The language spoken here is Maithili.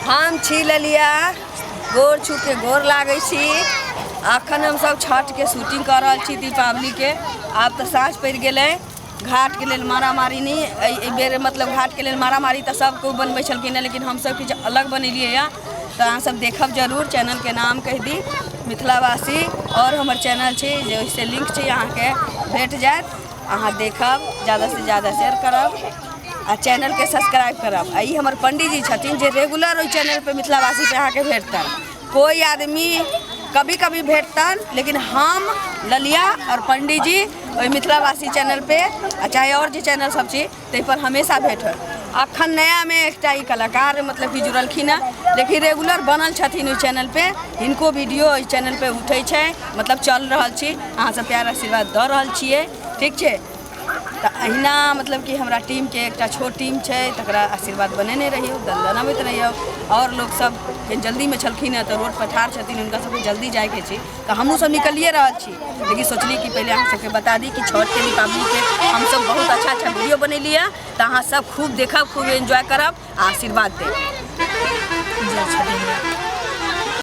हम छी ललिया, गोर छूके गोर लागै छी। अखन हमसब छठके शूटिंग कऽ रहल छी दीपावलीके। आब तऽ साँझ पड़ि गेलै। घाटके लेल मारामारी नहि एहि बेर, मतलब घाटके लेल मारामारी तऽ सब कोइ बनबै छलखिन हँ, लेकिन हमसब किछु अलग बनेलियै हँ। तऽ अहाँ सब देखब जरूर। चैनलके नाम कहि दी, मिथिलावासी, आओर हमर चैनल छै जे ओहिसँ लिंक छै, अहाँके भेट जायत। अहाँ देखब, ज्यादासँ ज्यादा शेयर करब आ चैनलके सब्सक्राइब करब। आ ई हमर पंडीजी छथिन जे रेगुलर ओहि चैनल पे मिथिलावासी पे अहाँके भेटतनि। कोइ आदमी कभी कभी भेटतनि, लेकिन हम ललिया आओर पंडीजी ओहि मिथिलावासी चैनल पे आ चाहे आओर जे चैनल सब छै ताहिपर हमेशा भेट होत। अखन नयामे एकटा ई कलाकार मतलब कि जुड़लखिन हँ, लेकिन रेगुलर बनल छथिन ओहि चैनल पे। हिनको वीडियो ओहि चैनल पे उठै छै, मतलब चल रहल छी। अहाँ सब प्यार आशीर्वाद दऽ रहल छियै, ठीक छै? तऽ अहिना मतलब कि हमरा टीमके एकटा छोट टीम छै, तकरा आशीर्वाद बनेने रहियौ, दनदनबैत रहियौ। आओर लोकसब जल्दीमे छलखिन हँ तऽ रोडपर ठाढ़ छथिन, हुनका सबके जल्दी जाइके छै, तऽ हमहूँ सब निकलिए रहल छी, लेकिन सोचली कि पहिले अहाँ सबके बता दी कि छठके दीपावलीके हमसब बहुत अच्छा अच्छा वीडियो बनेली हँ। तऽ अहाँ सब खूब देखब, खूब एन्जॉय करब आ आशीर्वाद देब। जय छठी मैया।